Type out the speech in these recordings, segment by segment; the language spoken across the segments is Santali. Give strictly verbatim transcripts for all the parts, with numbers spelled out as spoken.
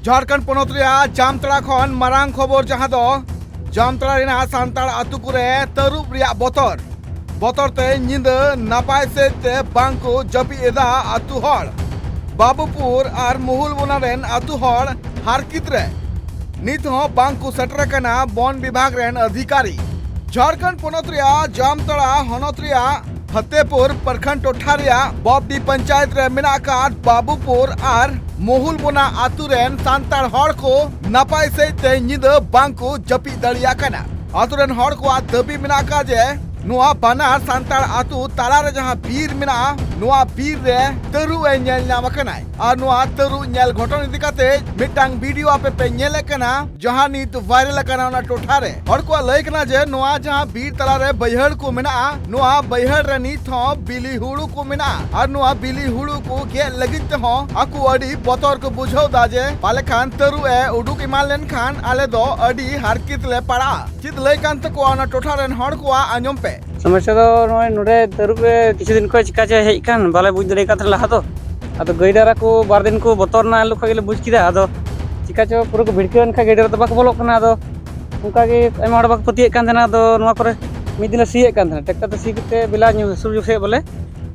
ᱡᱷᱟᱲᱠᱷᱚᱸᱰ ᱯᱚᱱᱚᱛ ᱨᱮᱭᱟᱜ ᱡᱟᱢᱛᱟᱲᱟ ᱠᱷᱚᱱ ᱢᱟᱨᱟᱝ ᱠᱷᱚᱵᱚᱨ, ᱡᱟᱦᱟᱸ ᱫᱚ ᱡᱟᱢᱛᱟᱲᱟ ᱨᱮᱱᱟᱜ ᱥᱟᱱᱛᱟᱲ ᱟᱹᱛᱩ ᱠᱚᱨᱮ ᱛᱟᱹᱨᱩᱵ ᱨᱮᱭᱟᱜ ᱵᱚᱛᱚᱨ᱾ ᱵᱚᱛᱚᱨ ᱛᱮ ᱧᱤᱫᱟᱹ ᱱᱟᱯᱟᱭ ᱥᱮᱫ ᱛᱮ ᱵᱟᱝ ᱠᱚ ᱡᱟᱹᱯᱤᱫ ᱮᱫᱟ ᱟᱹᱛᱩ ᱦᱚᱲ᱾ ᱵᱟᱵᱩᱯᱩᱨ ᱟᱨ ᱢᱩᱦᱩᱞᱵᱚᱱᱟ ᱨᱮᱱ ᱟᱹᱛᱩ ᱦᱚᱲ ᱦᱟᱨᱠᱤᱛ ᱨᱮ᱾ ᱱᱤᱛ ᱦᱚᱸ ᱵᱟᱝ ᱠᱚ ᱥᱮᱴᱮᱨ ᱟᱠᱟᱱᱟ ᱵᱚᱱ ᱵᱤᱵᱷᱟᱜᱽ ᱨᱮᱱ ᱟᱫᱷᱤᱠᱟᱨᱤ᱾ ᱡᱷᱟᱲᱠᱷᱚᱸᱰ ᱯᱚᱱᱚᱛ ᱨᱮᱭᱟᱜ ᱡᱟᱢᱛᱟᱲᱟ ᱦᱚᱱᱚᱛ ᱨᱮᱭᱟᱜ ᱯᱷᱟᱛᱮᱯᱩᱨ ᱯᱨᱚᱠᱷᱚᱸᱰ ᱴᱚᱴᱷᱟ ᱨᱮᱭᱟᱜ ᱵᱚᱵᱰᱤ ᱯᱚᱧᱪᱟᱭᱮᱛ ᱨᱮ ᱢᱮᱱᱟᱜ ᱟᱠᱟᱫ ᱵᱟᱵᱩᱯᱩᱨ ᱟᱨ ᱢᱩᱦᱩᱞᱵᱚᱱᱟ ᱟᱹᱛᱩ ᱨᱮᱱ ᱥᱟᱱᱛᱟᱲ ᱦᱚᱲ ᱠᱚ ᱱᱟᱯᱟᱭ ᱥᱟᱹᱦᱤᱡ ᱛᱮ ᱧᱤᱫᱟᱹ ᱵᱟᱝ ᱠᱚ ᱡᱟᱹᱯᱤᱫ ᱫᱟᱲᱮᱭᱟᱜ ᱠᱟᱱᱟ᱾ ᱟᱹᱛᱩ ᱨᱮᱱ ᱦᱚᱲ ᱠᱚᱣᱟᱜ ᱫᱟᱹᱵᱤ ᱢᱮᱱᱟᱜ ᱟᱠᱟᱫ ᱡᱮ ᱱᱚᱣᱟ ᱵᱟᱱᱟᱨ ᱥᱟᱱᱛᱟᱲ ᱟᱹᱛᱩ ᱛᱟᱞᱟᱨᱮ ᱡᱟᱦᱟᱸ ᱵᱤᱨ ᱢᱮᱱᱟᱜᱼᱟ, ᱱᱚᱣᱟ ᱵᱤᱨ ᱨᱮ ᱛᱟᱹᱨᱩᱵ ᱮ ᱧᱮᱞ ᱧᱟᱢ ᱟᱠᱟᱱᱟᱭ᱾ ᱟᱨ ᱱᱚᱣᱟ ᱛᱟᱹᱨᱩᱵ ᱧᱮᱞ ᱜᱷᱚᱴᱚᱱ ᱤᱫᱤ ᱠᱟᱛᱮ ᱢᱤᱫᱴᱟᱝ ᱵᱷᱤᱰᱤᱭᱳ ᱟᱯᱮ ᱯᱮ ᱧᱮᱞᱮᱫ ᱠᱟᱱᱟ, ᱡᱟᱦᱟᱸ ᱱᱤᱛ ᱵᱷᱟᱭᱨᱟᱞ ᱟᱠᱟᱱᱟ ᱚᱱᱟ ᱴᱚᱴᱷᱟ ᱨᱮ᱾ ᱦᱚᱲ ᱠᱚᱣᱟᱜ ᱞᱟᱹᱭ ᱠᱟᱱᱟ ᱡᱮ ᱱᱚᱣᱟ ᱡᱟᱦᱟᱸ ᱵᱤᱨ ᱛᱟᱞᱟᱨᱮ ᱵᱟᱹᱭᱦᱟᱹᱲ ᱠᱚ ᱢᱮᱱᱟᱜᱼᱟ, ᱱᱚᱣᱟ ᱵᱟᱹᱭᱦᱟᱹᱲ ᱨᱮ ᱱᱤᱛ ᱦᱚᱸ ᱵᱤᱞᱤ ᱦᱩᱲᱩ ᱠᱚ ᱢᱮᱱᱟᱜᱼᱟ᱾ ᱟᱨ ᱱᱚᱣᱟ ᱵᱤᱞᱤ ᱦᱩᱲᱩ ᱠᱚ ᱜᱮᱫ ᱞᱟᱹᱜᱤᱫ ᱛᱮᱦᱚᱸ ᱟᱠᱚ ᱟᱹᱰᱤ ᱵᱚᱛᱚᱨ ᱠᱚ ᱵᱩᱡᱷᱟᱹᱣ ᱮᱫᱟ ᱡᱮ ᱯᱟᱞᱮ ᱠᱷᱟᱱ ᱛᱟᱹᱨᱩᱵ ᱮ ᱩᱰᱩᱠ ᱮᱢᱟᱱ ᱞᱮᱱᱠᱷᱟᱱ ᱟᱞᱮ ᱫᱚ ᱟᱹᱰᱤ ᱦᱟᱨᱠᱮᱛ ᱞᱮ ᱯᱟᱲᱟᱜᱼᱟ᱾ ᱪᱮᱫ ᱞᱟᱹᱭ ᱠᱟᱱ ᱛᱟᱠᱚᱣᱟ ᱚᱱᱟ ᱴᱚᱴᱷᱟ ᱨᱮᱱ ᱦᱚᱲ ᱠᱚᱣᱟᱜ, ᱟᱸᱡᱚᱢ ᱯᱮ᱾ ᱥᱚᱢᱚᱥᱥᱟ ᱫᱚ ᱱᱚᱜᱼᱚᱭ ᱱᱚᱰᱮ ᱛᱟᱹᱨᱩᱵ ᱮ ᱠᱤᱪᱷᱩ ᱫᱤᱱ ᱠᱷᱚᱱ ᱪᱤᱠᱟ ᱪᱚᱭ ᱦᱮᱡ ᱟᱠᱟᱱ, ᱵᱟᱞᱮ ᱵᱩᱡᱽ ᱫᱟᱲᱮ ᱟᱠᱟᱫ ᱛᱟᱦᱮᱱᱟ ᱞᱟᱦᱟ ᱫᱚ᱾ ᱟᱫᱚ ᱜᱟᱹᱭ ᱰᱟᱝᱨᱟ ᱠᱚ ᱵᱟᱨ ᱫᱤᱱ ᱠᱚ ᱵᱚᱛᱚᱨ ᱮᱱᱟ, ᱮᱱ ᱦᱤᱞᱳᱜ ᱠᱷᱚᱱ ᱜᱮᱞᱮ ᱵᱩᱡᱽ ᱠᱮᱫᱟ᱾ ᱟᱫᱚ ᱪᱤᱠᱟ ᱪᱚ ᱯᱩᱨᱟᱹ ᱠᱚ ᱵᱷᱤᱲᱠᱟᱹᱣ ᱮᱱ ᱠᱷᱟᱱ ᱜᱟᱹᱭ ᱰᱟᱝᱨᱟ ᱫᱚ ᱵᱟᱠᱚ ᱵᱚᱞᱚᱜ ᱠᱟᱱᱟ᱾ ᱟᱫᱚ ᱚᱱᱠᱟ ᱜᱮ ᱟᱭᱢᱟ ᱦᱚᱲ ᱵᱟᱠᱚ ᱯᱟᱹᱛᱭᱟᱹᱜ ᱠᱟᱱ ᱛᱟᱦᱮᱱᱟ᱾ ᱟᱫᱚ ᱱᱚᱣᱟ ᱠᱚᱨᱮ ᱢᱤᱫ ᱫᱤᱱ ᱞᱮ ᱥᱤᱭᱮᱫ ᱠᱟᱱ ᱛᱟᱦᱮᱱᱟ, ᱴᱨᱟᱠᱴᱟᱨ ᱛᱮ ᱥᱤ ᱠᱟᱛᱮ ᱵᱮᱞᱟ ᱧᱩ ᱦᱟᱹᱥᱩᱨ ᱡᱚᱠᱷᱮᱡ ᱵᱚᱞᱮ᱾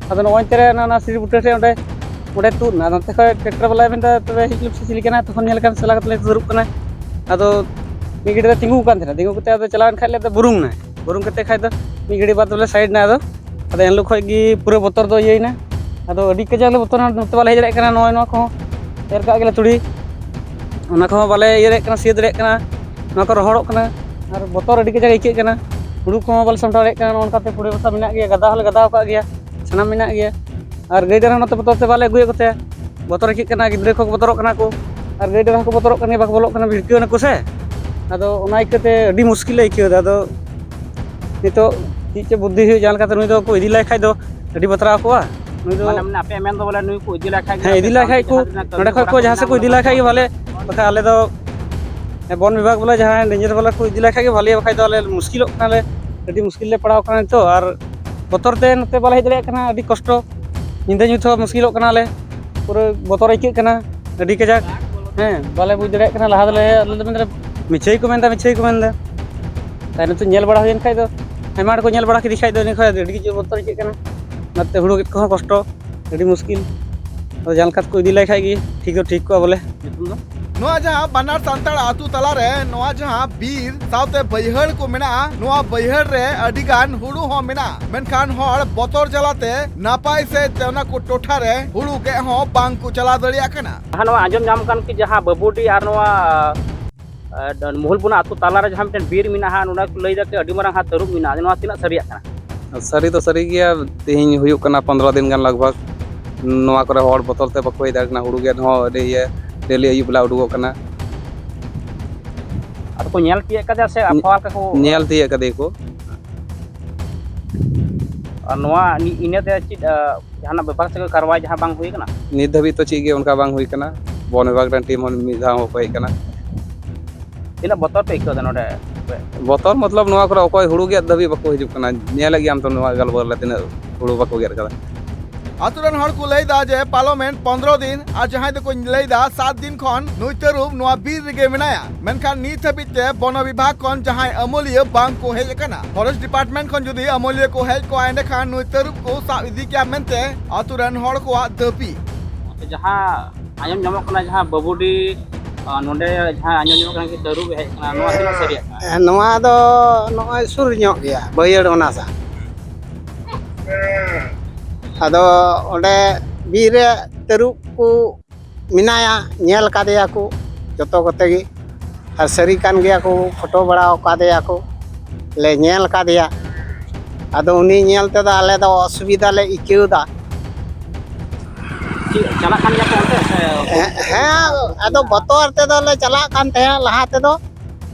ᱟᱫᱚ ᱱᱚᱜᱼᱚᱭ ᱱᱚᱛᱮ ᱨᱮ ᱚᱱᱟ, ᱚᱱᱟ ᱥᱤᱲᱤ ᱵᱩᱴᱟᱹ ᱴᱷᱮᱡ ᱚᱸᱰᱮ, ᱚᱸᱰᱮ ᱛᱩᱫ ᱮᱱᱟ᱾ ᱟᱫᱚ ᱱᱚᱛᱮ ᱠᱷᱚᱡ ᱴᱨᱟᱠᱴᱟᱨ ᱵᱟᱞᱟᱭ ᱢᱮᱱᱫᱟ, "ᱛᱚᱵᱮ ᱦᱮᱡ ᱞᱮᱢ ᱥᱮ ᱪᱤᱞᱤ ᱠᱟᱱᱟ?" ᱛᱚᱠᱷᱚᱱ ᱧᱮᱞ ᱠᱟᱛᱮ ᱞᱮ ᱥᱩᱨᱩᱜ ᱠᱟᱱᱟ᱾ ᱟᱫᱚ ᱢᱤᱫ ᱜᱷᱟᱹᱲᱤ ᱨᱮ ᱛᱤᱸᱜᱩ ᱟᱠᱟᱱ ᱛᱟᱦᱮᱱᱟ, ᱛᱤᱸᱜᱩ ᱠᱟᱛᱮ ᱟᱫᱚ ᱪᱟᱞᱟᱣᱮᱱ ᱠᱷᱟᱡ ᱞᱮ ᱟᱫᱚ ᱵᱩᱨᱩᱝ ᱮᱱᱟᱭ᱾ ᱵᱩᱨᱩᱝ ᱠᱟᱛᱮ ᱠᱷᱟᱡ ᱫᱚ ᱢᱤᱫ ᱜᱷᱟᱹᱲᱤ ᱵᱟᱫᱽ ᱵᱚᱞᱮ ᱥᱟᱭᱤᱰ ᱮᱱᱟ᱾ ᱟᱫᱚ ᱟᱫᱚ ᱮᱱ ᱦᱤᱞᱳᱜ ᱠᱷᱚᱡ ᱜᱮ ᱯᱩᱨᱟᱹ ᱵᱚᱛᱚᱨ ᱫᱚ ᱤᱭᱟᱹᱭᱮᱱᱟ᱾ ᱟᱫᱚ ᱟᱹᱰᱤ ᱠᱟᱡᱟᱠ ᱞᱮ ᱵᱚᱛᱚᱨ ᱮᱱᱟ, ᱱᱚᱛᱮ ᱵᱟᱞᱮ ᱦᱮᱡ ᱫᱟᱲᱮᱭᱟᱜ ᱠᱟᱱᱟ᱾ ᱱᱚᱜᱼᱚᱭ ᱱᱚᱣᱟ ᱠᱚᱦᱚᱸ ᱮᱨ ᱠᱟᱜ ᱜᱮᱞᱮ ᱛᱩᱲᱤ, ᱚᱱᱟ ᱠᱚᱦᱚᱸ ᱵᱟᱞᱮ ᱤᱭᱟᱹ ᱫᱟᱲᱮᱭᱟᱜ ᱠᱟᱱᱟ, ᱥᱤᱭᱟᱹ ᱫᱟᱲᱮᱭᱟᱜ ᱠᱟᱱᱟ᱾ ᱱᱚᱣᱟ ᱠᱚ ᱨᱚᱦᱚᱲᱚᱜ ᱠᱟᱱᱟ ᱟᱨ ᱵᱚᱛᱚᱨ ᱟᱹᱰᱤ ᱠᱟᱡᱟᱠ ᱟᱹᱭᱠᱟᱹᱜ ᱠᱟᱱᱟ᱾ ᱦᱩᱲᱩ ᱠᱚᱦᱚᱸ ᱵᱟᱞᱮ ᱥᱟᱢᱴᱟᱣ ᱫᱟᱲᱮᱭᱟᱜ ᱠᱟᱱᱟ᱾ ᱱᱚᱜᱼᱚ ᱱᱚᱝᱠᱟᱛᱮ ᱯᱩᱲᱤ ᱵᱚᱥᱟ ᱢᱮᱱᱟᱜ ᱜᱮᱭᱟ, ᱜᱟᱫᱟ ᱦᱚᱸᱞᱮ ᱜᱟᱫᱟ ᱟᱠᱟᱫ ᱜᱮᱭᱟ, ᱥᱟᱱᱟᱢ ᱢᱮᱱᱟᱜ ᱜᱮᱭᱟ᱾ ᱟᱨ ᱜᱟᱹᱭ ᱰᱟᱝᱨᱟ ᱱᱚᱛᱮ ᱵᱚᱛᱚᱨ ᱛᱮ ᱵᱟᱞᱮ ᱟᱹᱜᱩᱭᱮᱫ ᱠᱚᱛᱮ ᱵᱚᱛᱚᱨ ᱟᱹᱭᱠᱟᱹᱜ ᱠᱟᱱᱟ, ᱜᱤᱫᱽᱨᱟᱹ ᱠᱚ ᱵᱚᱛᱚᱨᱚᱜ ᱠᱟᱱᱟ ᱠᱚ᱾ ᱟᱨ ᱜᱟᱹᱭ ᱰᱟᱝᱨᱟ ᱦᱚᱸᱠᱚ ᱵᱚᱛᱚᱨᱚᱜ ᱠᱟᱱ ᱜᱮᱭᱟ, ᱵᱟᱠᱚ ᱵᱚᱞᱚᱜ ᱠᱟᱱᱟ, ᱵᱷᱤᱲᱠᱟᱹᱣ ᱮᱱᱟᱠᱚ ᱥᱮ᱾ ᱟᱫᱚ ᱚᱱᱟ ᱤᱭᱠᱟᱹᱛᱮ ᱟᱹᱰᱤ ᱢᱩᱥᱠᱤᱞ ᱞᱮ ᱟᱹᱭᱠᱟᱹᱣ ᱮᱫᱟ᱾ ᱟᱫᱚ ᱱᱤᱛᱚᱜ ᱪᱮᱫ ᱪᱚ ᱵᱩᱫᱽᱫᱷᱤ ᱦᱩᱭᱩᱜ, ᱡᱟᱦᱟᱸ ᱞᱮᱠᱟᱛᱮ ᱱᱩᱭ ᱫᱚᱠᱚ ᱤᱫᱤ ᱞᱟᱭ ᱠᱷᱟᱡ ᱫᱚ ᱟᱹᱰᱤ ᱵᱟᱛᱨᱟᱣ ᱠᱚᱜᱼᱟ᱾ ᱱᱩᱭ ᱫᱚ ᱢᱟᱱᱮ, ᱢᱟᱱᱮ ᱟᱯᱮ ᱢᱮᱱ ᱫᱚ ᱵᱚᱞᱮ ᱱᱩᱭ ᱠᱚ ᱤᱫᱤ ᱞᱟᱭ ᱠᱷᱟᱡ ᱜᱮ ᱦᱮᱸ, ᱟᱯᱮ ᱤᱫᱤ ᱞᱟᱭ ᱥᱟᱶᱛᱮ ᱠᱷᱟᱡ ᱠᱚ, ᱡᱟᱦᱟᱸ ᱛᱤᱱᱟᱹᱜ ᱠᱟᱹᱢᱤ ᱱᱚᱸᱰᱮ ᱠᱷᱚᱡ ᱦᱚᱨᱟ ᱠᱚ ᱠᱚ ᱡᱟᱦᱟᱸ ᱥᱮᱫ ᱠᱚ ᱢᱮᱱᱟᱜᱼᱟ, ᱤᱫᱤ ᱞᱟᱭ ᱠᱷᱟᱡ ᱜᱮ ᱵᱷᱟᱞᱮ᱾ ᱵᱟᱠᱷᱟᱡ ᱟᱞᱮ ᱫᱚ, ᱦᱮᱸ, ᱵᱚᱱ ᱵᱤᱵᱷᱟᱜᱽ ᱵᱚᱞᱮ ᱡᱟᱦᱟᱸᱭ ᱨᱮᱧᱡᱟᱨ ᱵᱟᱞᱟ ᱠᱚ ᱤᱫᱤ ᱞᱟᱭ ᱠᱷᱟᱡ ᱜᱮ ᱵᱷᱟᱞᱮ, ᱵᱟᱠᱷᱟᱡ ᱫᱚ ᱟᱞᱮ ᱢᱩᱥᱠᱤᱞᱚᱜ ᱠᱟᱱᱟᱞᱮ, ᱟᱹᱰᱤ ᱢᱩᱥᱠᱤᱞ ᱞᱮ ᱯᱟᱲᱟᱣ ᱠᱟᱱᱟ ᱱᱤᱛᱚᱜ᱾ ᱟᱨ ᱵᱚᱛᱚᱨ ᱛᱮ ᱱᱚᱛᱮ ᱵᱟᱞᱮ ᱦᱮᱡ ᱫᱟᱲᱮᱭᱟᱜ ᱠᱟᱱᱟ, ᱟᱹᱰᱤ ᱠᱚᱥᱴᱚ᱾ ᱧᱤᱫᱟᱹ ᱧᱩᱛ ᱦᱚᱸ ᱢᱩᱥᱠᱤᱞᱚᱜ ᱠᱟᱱᱟᱞᱮ, ᱯᱩᱨᱟᱹ ᱵᱚᱛᱚᱨ ᱟᱹᱭᱠᱟᱹᱜ ᱠᱟᱱᱟ ᱟᱹᱰᱤ ᱠᱟᱡᱟᱠ᱾ ᱦᱮᱸ, ᱵᱟᱞᱮ ᱵᱩᱡᱽ ᱫᱟᱲᱮᱭᱟᱜ ᱠᱟᱱᱟ᱾ ᱞᱟᱦᱟ ᱫᱚᱞᱮ, ᱟᱞᱮ ᱫᱚ ᱢᱮᱱᱫᱟ ᱢᱤᱪᱷᱟᱹᱭ ᱠᱚ ᱢᱮᱱᱫᱟ, ᱢᱤᱪᱷᱟᱹᱭ ᱠᱚ ᱢᱮᱱᱫᱟ᱾ ᱛᱟᱭᱱᱚᱢ ᱛᱮ ᱧᱮᱞ ᱵᱟᱲᱟ ᱦᱩᱭᱮᱱ ᱠᱷᱟᱡ ᱫᱚ, ᱟᱭᱢᱟ ᱦᱚᱲ ᱠᱚ ᱧᱮᱞ ᱵᱟᱲᱟ ᱠᱮᱫᱮ ᱠᱷᱟᱡ ᱫᱚ, ᱤᱱᱟᱹ ᱠᱷᱚᱡ ᱟᱹᱰᱤ ᱜᱮ ᱡᱳᱨ ᱵᱚᱛᱚᱨ ᱟᱹᱭᱠᱟᱹᱜ ᱠᱟᱱᱟ᱾ ᱚᱱᱟᱛᱮ ᱦᱩᱲᱩ ᱜᱮᱫ ᱠᱚᱦᱚᱸ ᱠᱚᱥᱴᱚ, ᱟᱹᱰᱤ ᱢᱩᱥᱠᱤᱞ᱾ ᱟᱫᱚ ᱡᱟᱦᱟᱸ ᱞᱮᱠᱟ ᱛᱮᱠᱚ ᱤᱫᱤ ᱞᱟᱭ ᱠᱷᱟᱡ ᱜᱮ ᱴᱷᱤᱠ ᱫᱚ ᱴᱷᱤᱠ ᱠᱚᱜᱼᱟ ᱵᱚᱞᱮ᱾ ᱧᱩᱛᱩᱢ ᱫᱚ? ᱱᱚᱣᱟ ᱡᱟᱦᱟᱸ ᱵᱟᱱᱟᱨ ᱥᱟᱱᱛᱟᱲ ᱟᱹᱛᱩ ᱛᱟᱞᱟᱨᱮ ᱱᱚᱣᱟ ᱡᱟᱦᱟᱸ ᱵᱤᱨ ᱥᱟᱶᱛᱮ ᱵᱟᱹᱭᱦᱟᱹᱲ ᱠᱚ ᱢᱮᱱᱟᱜᱼᱟ, ᱱᱚᱣᱟ ᱵᱟᱹᱭᱦᱟᱹᱲ ᱨᱮ ᱟᱹᱰᱤ ᱜᱟᱱ ᱦᱩᱲᱩ ᱦᱚᱸ ᱢᱮᱱᱟᱜᱼᱟ, ᱢᱮᱱᱠᱷᱟᱱ ᱦᱚᱲ ᱵᱚᱛᱚᱨ ᱡᱟᱞᱟᱛᱮ ᱱᱟᱯᱟᱭ ᱥᱮ ᱚᱱᱟ ᱠᱚ ᱴᱚᱴᱷᱟ ᱨᱮ ᱦᱩᱲᱩ ᱜᱮᱫ ᱦᱚᱸ ᱵᱟᱝ ᱠᱚ ᱪᱟᱞᱟᱣ ᱫᱟᱲᱮᱭᱟᱜ ᱠᱟᱱᱟ᱾ ᱡᱟᱦᱟᱸ ᱱᱚᱣᱟ ᱟᱸᱡᱚᱢ ᱧᱟᱢ ᱠᱟᱱ ᱠᱤ ᱡᱟᱦᱟᱸ ᱵᱟᱹᱵᱩᱰᱤ ᱟᱨ ᱱᱚᱣᱟ, ᱟᱨ ᱢᱚᱦᱩᱞᱵᱚᱱᱟ ᱟᱹᱛᱩ ᱛᱟᱞᱟᱨᱮ ᱡᱟᱦᱟᱸ ᱢᱤᱫᱴᱮᱱ ᱵᱤᱨ ᱢᱮᱱᱟᱜᱼᱟ, ᱱᱚᱰᱮ ᱠᱚ ᱞᱟᱹᱭ ᱫᱟ ᱠᱤ ᱟᱹᱰᱤ ᱢᱟᱨᱟᱝ ᱦᱟᱸᱜ ᱛᱟᱹᱨᱩᱵ ᱢᱮᱱᱟᱜᱼᱟ, ᱱᱚᱣᱟ ᱛᱤᱱᱟᱹᱜ ᱥᱟᱹᱨᱤᱭᱟᱜ ᱠᱟᱱᱟ? ᱥᱟᱹᱨᱤ ᱫᱚ ᱥᱟᱹᱨᱤ ᱜᱮᱭᱟ᱾ ᱛᱮᱦᱮᱧ ᱦᱩᱭᱩᱜ ᱠᱟᱱᱟ ᱯᱚᱱᱫᱽᱨᱚ ᱫᱤᱱ ᱜᱟᱱ ᱞᱟᱜᱽ ᱵᱷᱟᱜᱽ, ᱱᱚᱣᱟ ᱠᱚᱨᱮ ᱦᱚᱲ ᱵᱚᱛᱚᱨ ᱛᱮ ᱵᱟᱠᱚ ᱦᱮᱡ ᱫᱟᱲᱮᱭᱟᱜ ᱠᱟᱱᱟ᱾ ᱦᱩᱲᱩ ᱜᱮᱫ ᱦᱚᱸ ᱟᱹᱰᱤ ᱤᱭᱟᱹ, ᱰᱮᱞᱤ ᱟᱹᱭᱩᱵ ᱵᱮᱞᱟ ᱩᱰᱩᱠᱚᱜ ᱠᱟᱱᱟ᱾ ᱟᱫᱚ ᱠᱚ ᱧᱮᱞ ᱛᱤᱭᱟᱹᱜ ᱠᱟᱫᱟ ᱥᱮ ᱟᱯᱷᱟ ᱞᱮᱠᱟ ᱠᱚ? ᱧᱮᱞ ᱛᱤᱭᱟᱹᱜ ᱠᱟᱫᱮᱭᱟ ᱠᱚ᱾ ᱟᱨ ᱱᱚᱣᱟ ᱤ-, ᱤᱱᱟᱹᱛᱮ ᱪᱮᱫ, ᱟ, ᱡᱟᱦᱟᱱᱟᱜ ᱵᱮᱯᱟᱨ ᱥᱮ ᱠᱟᱨᱣᱟᱭ ᱡᱟᱦᱟᱸ ᱵᱟᱝ ᱦᱩᱭ ᱠᱟᱱᱟ? ᱱᱤᱛ ᱫᱷᱟᱹᱵᱤᱡ ᱛᱚ ᱪᱮᱫ ᱜᱮ ᱚᱱᱠᱟ ᱵᱟᱝ ᱦᱩᱭ ᱠᱟᱱᱟ᱾ ᱵᱚᱱ ᱵᱤᱵᱷᱟᱜᱽ ᱨᱮᱱ ᱴᱤᱢ ᱦᱚᱸ ᱢᱤᱫ ᱫᱷᱟᱣ ᱦᱚᱸ ᱵᱟᱠᱚ ᱦᱮᱡ ᱠᱟᱱᱟ᱾ ᱛᱤᱱᱟᱹᱜ ᱵᱚᱛᱚᱨ ᱯᱮ ᱟᱹᱭᱠᱟᱹᱣ ᱮᱫᱟ ᱱᱚᱰᱮ? ᱵᱚᱛᱚᱨ ᱢᱚᱛᱞᱚᱵ ᱱᱚᱣᱟ ᱠᱚᱨᱮ ᱚᱠᱚᱭ ᱦᱩᱲᱩ ᱜᱮᱫ ᱫᱷᱟᱹᱵᱤᱡ ᱵᱟᱠᱚ ᱦᱤᱡᱩᱜ ᱠᱟᱱᱟ᱾ ᱧᱮᱞᱮᱫ ᱜᱮᱭᱟᱢ ᱛᱚ ᱱᱚᱣᱟ ᱜᱟᱞᱵᱟᱨ ᱨᱮ ᱛᱤᱱᱟᱹᱜ ᱦᱩᱲᱩ ᱵᱟᱠᱚ ᱜᱮᱫ ᱠᱟᱫᱟ᱾ ᱟᱛᱳ ᱨᱮᱱ ᱦᱚᱲ ᱠᱚ ᱞᱟᱹᱭ ᱮᱫᱟ ᱡᱮ ᱯᱟᱨᱚᱢᱮᱱ ᱯᱚᱱᱫᱽᱨᱚ ᱫᱤᱱ ᱟᱨ ᱡᱟᱦᱟᱸᱭ ᱫᱚᱠᱚ ᱞᱟᱹᱭ ᱮᱫᱟ ᱥᱟᱛ ᱫᱤᱱ ᱠᱷᱚᱱ ᱱᱩᱭ ᱛᱟᱹᱨᱩᱵ ᱱᱚᱣᱟ ᱵᱤᱨ ᱨᱮᱜᱮ ᱢᱮᱱᱟᱭᱟ, ᱢᱮᱱᱠᱷᱟᱱ ᱱᱤᱛ ᱦᱟᱹᱵᱤᱡ ᱛᱮ ᱵᱚᱱᱚ ᱵᱤᱵᱷᱟᱜᱽ ᱠᱷᱚᱱ ᱡᱟᱦᱟᱸᱭ ᱟᱹᱢᱟᱹᱞᱤᱭᱟᱹ ᱵᱟᱝ ᱠᱚ ᱦᱮᱡ ᱟᱠᱟᱱᱟ᱾ ᱯᱷᱚᱨᱮᱥᱴ ᱰᱤᱯᱟᱨᱴᱢᱮᱱᱴ ᱠᱷᱚᱱ ᱡᱩᱫᱤ ᱟᱹᱢᱟᱹᱞᱤᱭᱟᱹ ᱠᱚ ᱦᱮᱡ ᱠᱚᱜᱼᱟ, ᱮᱸᱰᱮᱠᱷᱟᱱ ᱱᱩᱭ ᱛᱟᱹᱨᱩᱵ ᱠᱚ ᱥᱟᱵ ᱤᱫᱤ ᱠᱮᱭᱟ ᱢᱮᱱᱛᱮ ᱟᱛᱳ ᱨᱮᱱ ᱦᱚᱲ ᱠᱚᱣᱟᱜ ᱫᱟᱹᱵᱤ᱾ ᱡᱟᱦᱟᱸ ᱟᱸᱡᱚᱢ ᱧᱟᱢᱚᱜ ᱠᱟᱱᱟ, ᱡᱟᱦᱟᱸ ᱵᱟᱹᱵᱩᱰᱤ, ᱟᱨ ᱱᱚᱰᱮ ᱡᱟᱦᱟᱸ ᱟᱸᱡᱚᱢ ᱧᱟᱢᱚᱜ ᱠᱟᱱᱟ ᱠᱤ ᱛᱟᱹᱨᱩᱵ ᱮ ᱦᱮᱡ ᱟᱠᱟᱱᱟ, ᱱᱚᱣᱟ ᱛᱤᱱᱟᱹᱜ ᱥᱟᱹᱨᱤᱭᱟᱜ ᱠᱟᱱᱟ? ᱦᱮᱸ, ᱱᱚᱣᱟ ᱫᱚ ᱱᱚᱜᱼᱚᱭ ᱥᱩᱨ ᱧᱚᱜ ᱜᱮᱭᱟ, ᱵᱟᱹᱭᱦᱟᱹᱲ ᱚᱱᱟ ᱥᱟ᱾ ᱟᱫᱚ ᱚᱸᱰᱮ ᱵᱤᱨ ᱨᱮ ᱛᱟᱹᱨᱩᱵ ᱠᱚ ᱢᱮᱱᱟᱭᱟ, ᱧᱮᱞ ᱠᱟᱫᱮᱭᱟ ᱠᱚ ᱡᱚᱛᱚ ᱠᱚᱛᱮ ᱜᱮ, ᱟᱨ ᱥᱟᱹᱨᱤ ᱠᱟᱱ ᱜᱮᱭᱟ ᱠᱚ, ᱯᱷᱳᱴᱳ ᱵᱟᱲᱟ ᱠᱟᱫᱮᱭᱟ ᱠᱚ, ᱞᱮ ᱧᱮᱞ ᱠᱟᱫᱮᱭᱟ᱾ ᱟᱫᱚ ᱩᱱᱤ ᱧᱮᱞ ᱛᱮᱫᱚ ᱟᱞᱮ ᱫᱚ ᱚᱥᱩᱵᱤᱫᱷᱟ ᱞᱮ ᱟᱹᱭᱠᱟᱹᱣ ᱮᱫᱟ᱾ ᱪᱮᱫ ᱪᱟᱞᱟᱜ ᱠᱟᱱ ᱜᱮᱭᱟ ᱠᱚ ᱚᱱᱛᱮ ᱥᱮ? ᱦᱮᱸ, ᱦᱮᱸ, ᱟᱫᱚ ᱵᱚᱛᱚᱨ ᱛᱮᱫᱚ ᱞᱮ ᱪᱟᱞᱟᱜ ᱠᱟᱱ ᱛᱟᱦᱮᱸᱫ ᱞᱟᱦᱟ ᱛᱮᱫᱚ᱾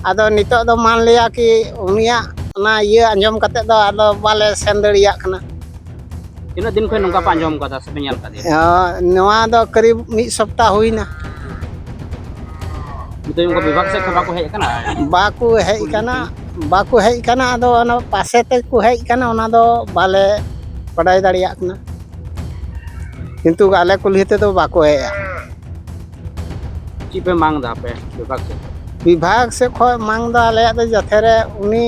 ᱟᱫᱚ ᱱᱤᱛᱚᱜ ᱫᱚ ᱢᱟᱱ ᱞᱤᱭᱟ ᱠᱤ ᱩᱱᱤᱭᱟᱜ ᱚᱱᱟ ᱤᱭᱟᱹ ᱟᱸᱡᱚᱢ ᱠᱟᱛᱮᱫ ᱫᱚ ᱟᱫᱚ ᱵᱟᱞᱮ ᱥᱮᱱ ᱫᱟᱲᱮᱭᱟᱜ ᱠᱟᱱᱟ᱾ ᱛᱤᱱᱟᱹᱜ ᱫᱤᱱ ᱠᱷᱚᱱ ᱱᱚᱝᱠᱟ ᱯᱮ ᱟᱸᱡᱚᱢ ᱠᱟᱫᱟ ᱥᱮ ᱯᱮ ᱧᱮᱞ ᱠᱟᱫᱮᱭᱟ? ᱦᱮᱸ, ᱱᱚᱣᱟ ᱫᱚ ᱠᱟᱹᱨᱤᱵ ᱢᱤᱫ ᱥᱚᱯᱛᱟ ᱦᱩᱭᱱᱟ᱾ ᱱᱤᱛᱚᱜ ᱱᱚᱝᱠᱟ ᱵᱤᱵᱷᱟᱜᱽ ᱥᱮᱫ ᱠᱷᱚᱱ ᱵᱟᱠᱚ ᱦᱮᱡ ᱟᱠᱟᱱᱟ? ᱵᱟᱠᱚ ᱦᱮᱡ ᱠᱩᱞᱤ ᱟᱠᱟᱱᱟ, ᱠᱚ? ᱵᱟᱠᱚ ᱦᱮᱡ ᱟᱠᱟᱱᱟ᱾ ᱟᱫᱚ ᱚᱱᱟ ᱯᱟᱥᱮ ᱛᱮᱠᱚ ᱦᱮᱡ ᱟᱠᱟᱱᱟ, ᱚᱱᱟ ᱫᱚ ᱵᱟᱞᱮ ᱵᱟᱰᱟᱭ ᱫᱟᱲᱮᱭᱟᱜ ᱠᱟᱱᱟ, ᱠᱤᱱᱛᱩ ᱟᱞᱮ ᱠᱩᱞᱦᱤ ᱛᱮᱫᱚ ᱵᱟᱠᱚ ᱦᱮᱡᱼᱟ᱾ ᱪᱮᱫ ᱯᱮ ᱢᱟᱝ ᱫᱟ ᱟᱯᱮ ᱵᱤᱵᱷᱟᱜᱽ ᱥᱮᱫ? ᱵᱤᱵᱷᱟᱜᱽ ᱥᱮᱫ ᱠᱷᱚᱱ ᱢᱟᱝ ᱫᱚ ᱟᱞᱮᱭᱟᱜ ᱫᱚ ᱡᱟᱛᱮ ᱨᱮ ᱩᱱᱤ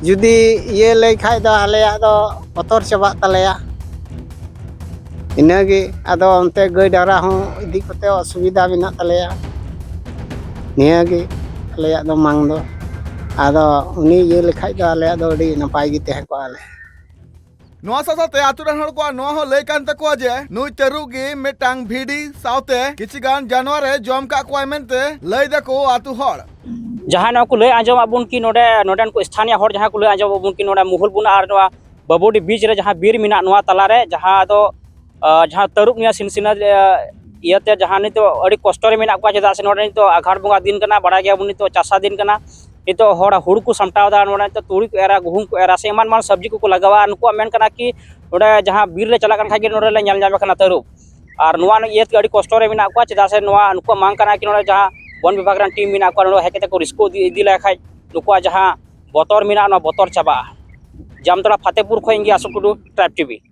ᱡᱩᱫᱤ ᱤᱭᱟᱹ ᱞᱟᱹᱭ ᱠᱷᱟᱡ ᱫᱚ ᱟᱞᱮᱭᱟᱜ ᱫᱚ ᱵᱚᱛᱚᱨ ᱪᱟᱵᱟᱜ ᱛᱟᱞᱮᱭᱟ᱾ ᱤᱱᱟᱹᱜᱮ᱾ ᱟᱫᱚ ᱚᱱᱛᱮ ᱜᱟᱹᱭ ᱰᱟᱝᱨᱟ ᱦᱚᱸ ᱤᱫᱤ ᱠᱚᱛᱮ ᱚᱥᱩᱵᱤᱫᱷᱟ ᱢᱮᱱᱟᱜ ᱛᱟᱞᱮᱭᱟ᱾ ᱱᱤᱭᱟᱹᱜᱮ ᱟᱞᱮᱭᱟᱜ ᱫᱚ ᱢᱟᱝ ᱫᱚ᱾ ᱟᱫᱚ ᱩᱱᱤ ᱤᱭᱟᱹ ᱞᱮᱠᱷᱟᱡ ᱫᱚ ᱟᱞᱮᱭᱟᱜ ᱫᱚ ᱟᱹᱰᱤ ᱱᱟᱯᱟᱭ ᱜᱮ ᱛᱟᱦᱮᱸ ᱠᱚᱜᱼᱟ ᱞᱮ᱾ ᱱᱚᱣᱟ ᱥᱟᱶ ᱥᱟᱶᱛᱮ ᱟᱛᱳ ᱨᱮᱱ ᱦᱚᱲ ᱠᱚᱣᱟᱜ ᱱᱚᱣᱟ ᱦᱚᱸ ᱞᱟᱹᱭ ᱠᱟᱱ ᱛᱟᱠᱚᱣᱟ ᱡᱮ ᱱᱩᱭ ᱛᱟᱹᱨᱩᱵ ᱜᱮ ᱢᱤᱫᱴᱟᱝ ᱵᱷᱤᱰᱤ ᱥᱟᱶᱛᱮ ᱠᱤᱪᱷᱩ ᱜᱟᱱ ᱡᱟᱱᱣᱟᱨ ᱮ ᱡᱚᱢ ᱠᱟᱜ ᱠᱚᱣᱟᱭ ᱢᱮᱱᱛᱮ ᱞᱟᱹᱭ ᱫᱟᱠᱚ ᱟᱛᱳ ᱦᱚᱲ᱾ ᱡᱟᱦᱟᱸᱭ ᱱᱚᱣᱟ ᱠᱚ ᱞᱟᱹᱭ ᱟᱸᱡᱚᱢᱟᱫ ᱵᱚᱱ ᱠᱤ ᱱᱚᱰᱮ, ᱱᱚᱰᱮᱱ ᱠᱚ ᱥᱛᱷᱟᱱᱤᱭ ᱦᱚᱲ ᱡᱟᱦᱟᱸ ᱠᱚ ᱞᱟᱹᱭ ᱟᱸᱡᱚᱢᱟᱫ ᱵᱚᱱ ᱠᱤ ᱱᱚᱰᱮ ᱢᱩᱦᱩᱞ ᱵᱚᱱᱟ ᱟᱨ ᱱᱚᱣᱟ ᱵᱟᱵᱩᱰᱤ ᱵᱤᱪ ᱨᱮ ᱡᱟᱦᱟᱸ ᱵᱤᱨ ᱢᱮᱱᱟᱜ ᱱᱚᱣᱟ ᱛᱟᱞᱟᱨᱮ, ᱡᱟᱦᱟᱸ ᱫᱚ, ᱟᱸ, ᱡᱟᱦᱟᱸ ᱛᱟᱹᱨᱩᱵ ᱱᱤᱭᱟᱹ ᱥᱤᱱᱥᱤᱱᱟ, ᱟᱸ, ᱤᱭᱟᱹᱛᱮ ᱡᱟᱦᱟᱸ ᱱᱤᱛᱚᱜ ᱟᱹᱰᱤ ᱠᱚᱥᱴᱚ ᱨᱮ ᱢᱮᱱᱟᱜ ᱠᱚᱣᱟ, ᱪᱮᱫᱟᱜ ᱥᱮ ᱱᱚᱰᱮ ᱱᱤᱛᱚᱜ ᱟᱜᱷᱟᱲ ᱵᱚᱸᱜᱟ ᱫᱤᱱ ᱠᱟᱱᱟ, ᱵᱟᱲᱟᱭ ᱜᱮᱭᱟᱵᱚᱱ ᱱᱤᱛᱚᱜ ᱪᱟᱥᱟ ᱫᱤᱱ ᱠᱟᱱᱟ᱾ ᱱᱤᱛᱚᱜ ᱦᱚᱲ ᱦᱩᱲᱩ ᱠᱚ ᱥᱟᱢᱴᱟᱣ ᱮᱫᱟ, ᱱᱚᱰᱮ ᱱᱤᱛᱚᱜ ᱛᱩᱲᱤ ᱠᱚ ᱮᱨᱟ, ᱜᱩᱦᱩᱢ ᱠᱚ ᱮᱨᱟ, ᱥᱮ ᱮᱢᱟᱱ ᱮᱢᱟᱱ ᱥᱚᱵᱽᱡᱤ ᱠᱚᱠᱚ ᱞᱟᱜᱟᱣᱟ᱾ ᱱᱩᱠᱩᱣᱟᱜ ᱢᱮᱱ ᱠᱟᱱᱟ ᱠᱤ ᱱᱚᱰᱮ ᱡᱟᱦᱟᱸ ᱵᱤᱨ ᱞᱮ ᱪᱟᱞᱟᱜ ᱠᱟᱱ ᱠᱷᱟᱡ ᱜᱮ ᱱᱚᱰᱮ ᱞᱮ ᱧᱮᱞ ᱧᱟᱢᱮ ᱠᱟᱱᱟ ᱛᱟᱹᱨᱩᱵ᱾ ᱟᱨ ᱱᱚᱣᱟ ᱤᱭᱟᱹ ᱛᱮᱜᱮ ᱟᱹᱰᱤ ᱠᱚᱥᱴᱚ ᱨᱮ ᱢᱮᱱᱟᱜ ᱠᱚᱣᱟ, ᱪᱮᱫᱟᱜ ᱥᱮ ᱱᱚᱣᱟ ᱱᱩᱠᱩᱣᱟᱜ ᱢᱟᱝ ᱠᱟᱱᱟ ᱠᱤ ᱱᱚᱰᱮ ᱡᱟᱦᱟᱸ ᱵᱚᱱ ᱵᱤᱵᱷᱟᱜᱽ ᱨᱮᱱ ᱴᱤᱢ ᱢᱮᱱᱟᱜ ᱠᱚᱣᱟ, ᱱᱚᱰᱮ ᱦᱮᱡ ᱠᱟᱛᱮ ᱠᱚ ᱨᱤᱥᱠᱩ ᱤᱫᱤ, ᱤᱫᱤ ᱞᱮᱠᱷᱟᱡ ᱱᱩᱠᱩᱣᱟᱜ ᱡᱟᱦᱟᱸ ᱵᱚᱛᱚᱨ ᱢᱮᱱᱟᱜᱼᱟ, ᱱᱚᱣᱟ ᱵᱚᱛᱚᱨ ᱪᱟᱵᱟᱜᱼᱟ᱾ ᱡᱟᱢᱛᱚᱲᱟ ᱯᱷᱟᱛᱮᱯᱩᱨ ᱠᱷᱚᱱ ᱤᱧ ᱜᱮ ᱟᱥᱩ ᱴᱩᱰᱩ, ᱴᱨᱟᱭᱤᱵᱽ ᱴᱤᱵᱷᱤ᱾